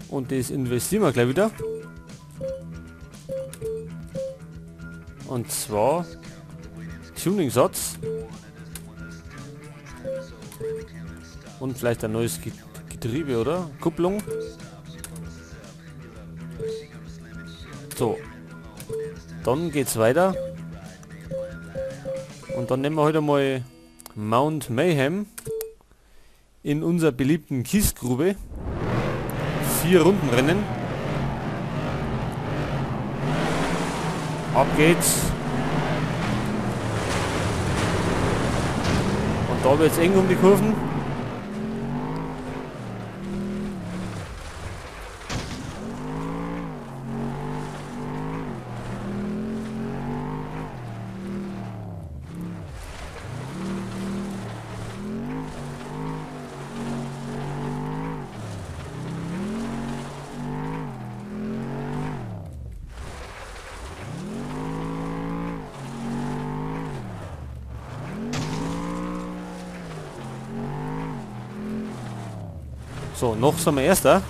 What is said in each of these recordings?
Und das investieren wir gleich wieder. Und zwar Tuning-Satz. Und vielleicht ein neues Getriebe, oder? Kupplung. So. Dann geht's weiter. Und dann nehmen wir heute mal Mount Mayhem in unserer beliebten Kiesgrube. 4 Runden Rennen. Ab geht's. Und da wird's eng um die Kurven. So, noch sind wir Erster.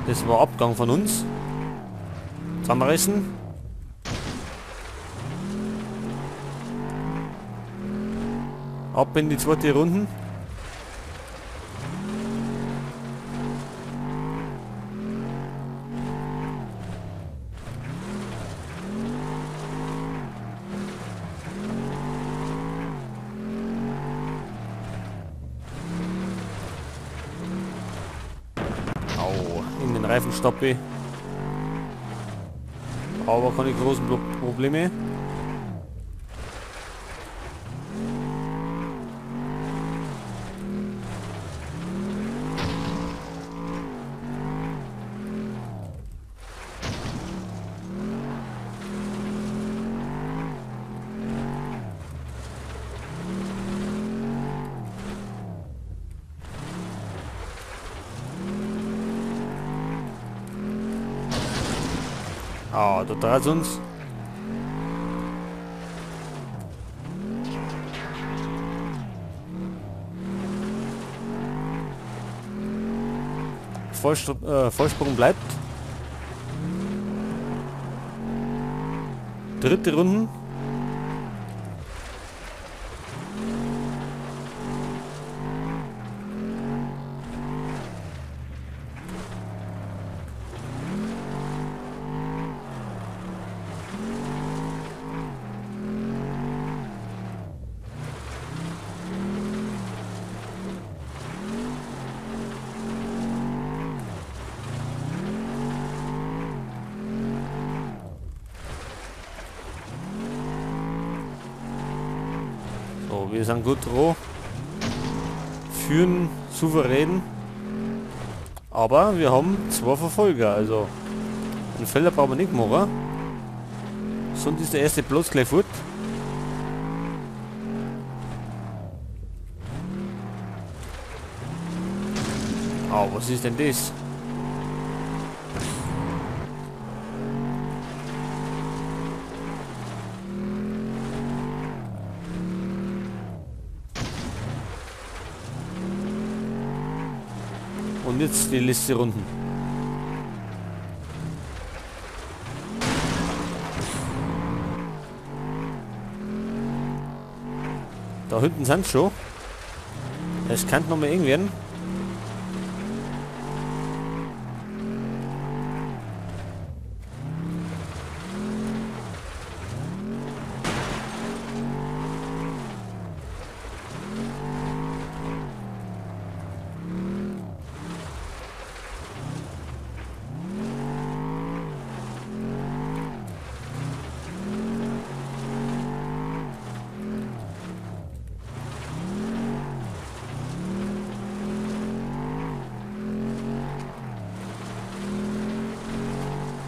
Das war Abgang von uns. Zusammenreißen. Ab in die zweite Runde. Au, in den Reifen stoppe. Aber keine großen Probleme. Ah, da dreht's uns. Vorsprung bleibt. Dritte Runde. So, wir sind gut roh, führen souverän, aber wir haben 2 Verfolger, also einen Fehler brauchen wir nicht machen, sonst ist der erste Platz gleich fort. Ah, was ist denn das? Und jetzt die letzte Runde. Da hinten sind sie schon. Es kann noch mal eng werden.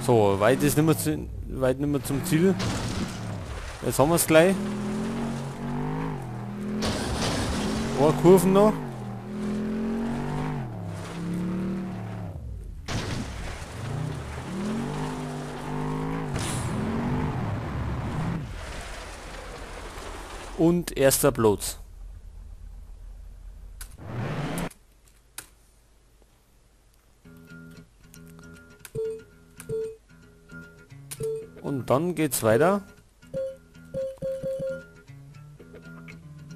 So, weit ist nicht mehr zu, weit nicht mehr zum Ziel. Jetzt haben wir's gleich. Ein Kurven noch. Und erster Platz. Und dann geht's weiter.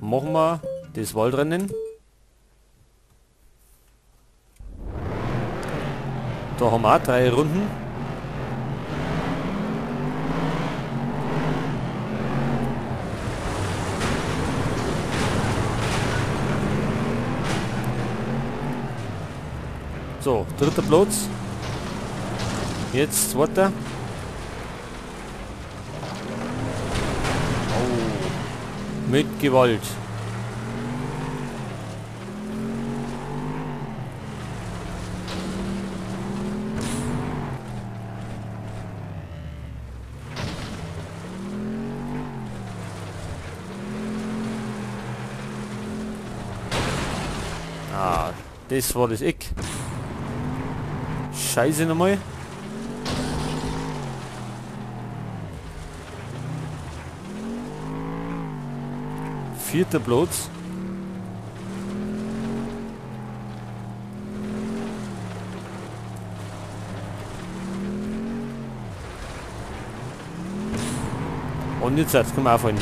Machen wir das Waldrennen. Da haben wir auch 3 Runden. So, dritter Platz. Jetzt zweiter. Oh, mit Gewalt. Ah, das war das Eck. Scheiße nochmal. Vierter Platz. Und jetzt können wir aufholen.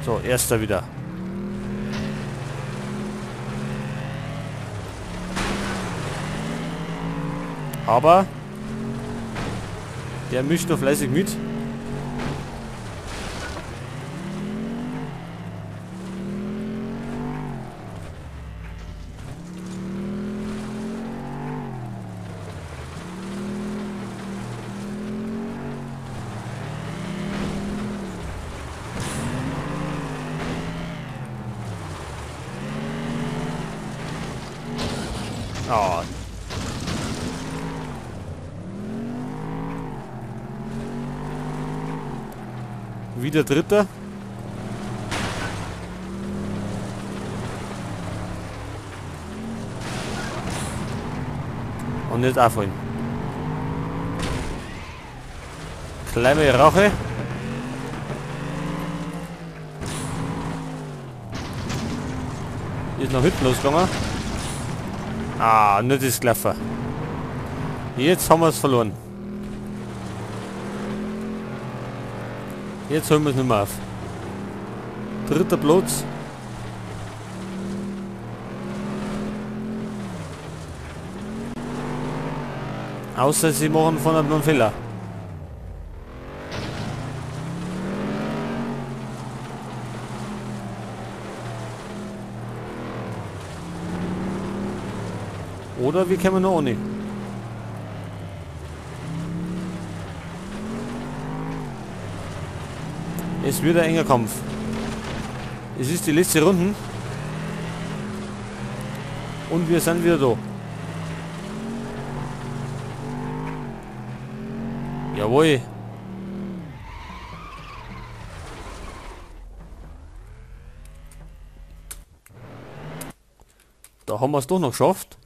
So, erster wieder. Aber der mischt noch fleißig mit. Oh. Wieder Dritter. Und jetzt aufholen. Kleine Rauche. Ist nach hinten losgegangen. Ah, nicht ist gelaufen. Jetzt haben wir es verloren. Jetzt holen wir es nicht mehr auf. Dritter Platz. Außer sie machen von einem Fehler. Oder wir kommen noch ohne. Es wird ein enger Kampf. Es ist die letzte Runde. Und wir sind wieder da. Jawohl. Da haben wir es doch noch geschafft.